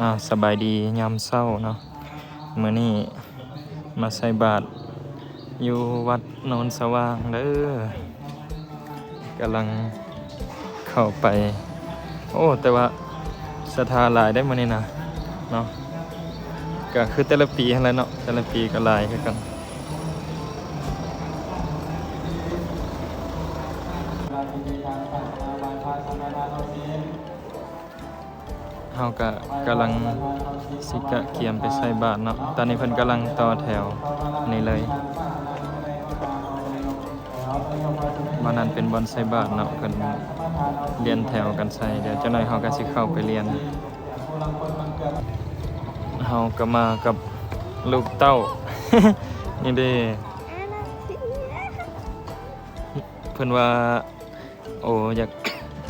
ອາ ສະບາຍດີຍາມເຊົ້າເນາະ, ມື້ນີ້ມາໃສ່ບາດຢູ່ວັດໂນນສະຫວ່າງເດີ. ກຳລັງເຂົ້າໄປ. ໂອ້ ແຕ່ວ່າສັດທາຫຼາຍເດ້ມື້ນີ້ນະເນາະ, ກະຄືແຕ່ລະປີຫັ້ນແຫຼະເນາະ, ແຕ່ລະປີກະຫຼາຍຄືກັນ. ເຮົາກະກຳລັງຊິກະກຽມໄປໃສ່ບາດເນາະ, ຕອນນີ້ເພິ່ນກຳລັງຕໍ່ແຖວນີ້ເລີຍ. ບ່ອນນັ້ນເປັນບ່ອນໃສ່ບາດເນາະ, ເພິ່ນລຽນແຖວກັນໃສ່. ດຽວຈັກໜ້ອຍເຮົາກະຊິເຂົ້າໄປລຽນ. ເຮົາກະມາກັບລູກເຕົ້າ ນີ້ເດ້. ເພິ່ນວ່າ ໂອ້ ຢາກ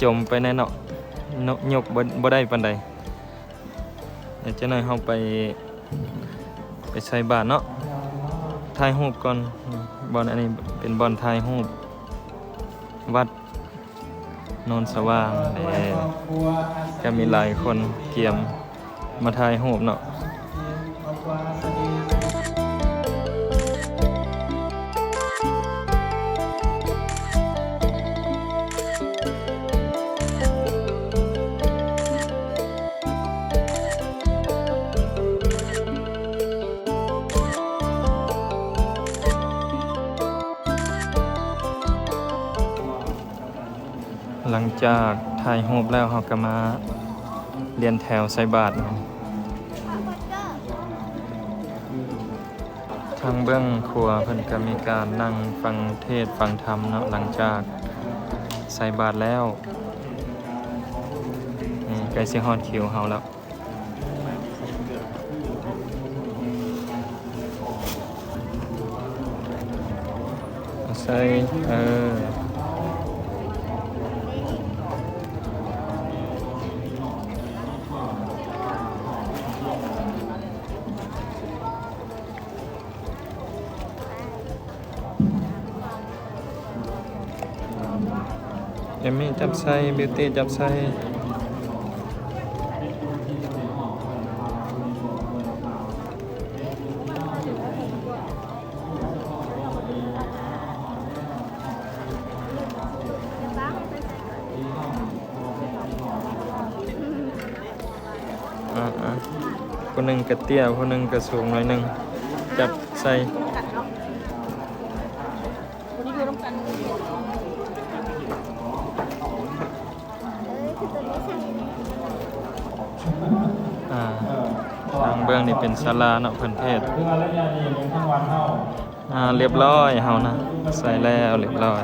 ຈົມໄປແດ່ເນາະ, ຍົກ ຍົກບໍ່ ບໍ່ໄດ້ປານໃດ. ດຽວຈັກໜ້ອຍເຮົາໄປ ໄປໃສ່ບາດເນາະ, ຖ່າຍຮູບກ່ອນ. ບ່ອນອັນນີ້ເປັນບ່ອນຖ່າຍຮູບວັດໂນນສະຫວ່າງເດ້, ກະມີຫຼາຍຄົນກຽມ ມາຖ່າຍຮູບເນາະ. ຫຼັງຈາກຖ່າຍຮູບແລ້ວ ເຮົາກະມາລຽນແຖວໃສ່ບາດ. ທາງເບື້ອງຂວາເພິ່ນກະມີການນັ່ງຟັງເທດຟັງທຳເນາະ, ຫຼັງຈາກໃສ່ບາດແລ້ວ. ນີ້ໃກ້ຊິຮອດຄິວເຮົາແລ້ວ. ໃສ່ ເອີ ເອມມີ້ ຈັບໃສ່, ບິວຕີ້ ຈັບໃສ່. ອາໆ ຜູ້ໜຶ່ງກະເຕ້ຍ ຜູ້ໜຶ່ງກະສູງໜ້ອຍໜຶ່ງ. ຈັບໃສ່. ອາ ທາງເບື້ອງນີ້ເປັນສາລາເນາະ ເພິ່ນເທດ. ອາ ລຽບຮ້ອຍ ເຮົານະ ໃສ່ແລ້ວລຽບຮ້ອຍ.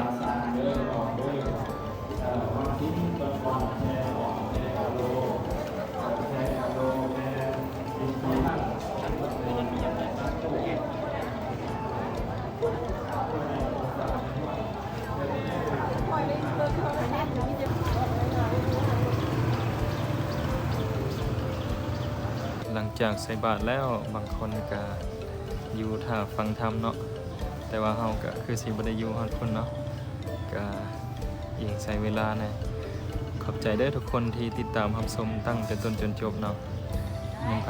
ຫຼັງຈາກໃສ່ບາດແລ້ວ ບາງຄົນກະຢູ່ຖ້າຟັງທຳເນາະ, ແຕ່ວ່າເຮົາກະຄືຊິບໍ່ໄດ້ຢູ່ຮອດພຸ້ນເນາະ, ກະອີງໃສ່ເວລາແດ່. ຂອບໃຈເດີທຸກຄົນທີ່ຕິດຕາມຮັບຊົມຕັ້ງແຕ່ຕົ້ນຈົນຈົບເນາະ. ແມ່ນໃຜ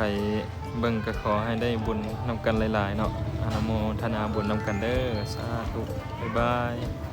ເບິ່ງກະຂໍໃຫ້ໄດ້ບຸນນຳກັນຫຼາຍໆເນາະ, ອະນຸໂມທະນາບຸນນຳກັນເດີ. ສາທຸ. ບາຍບາຍ.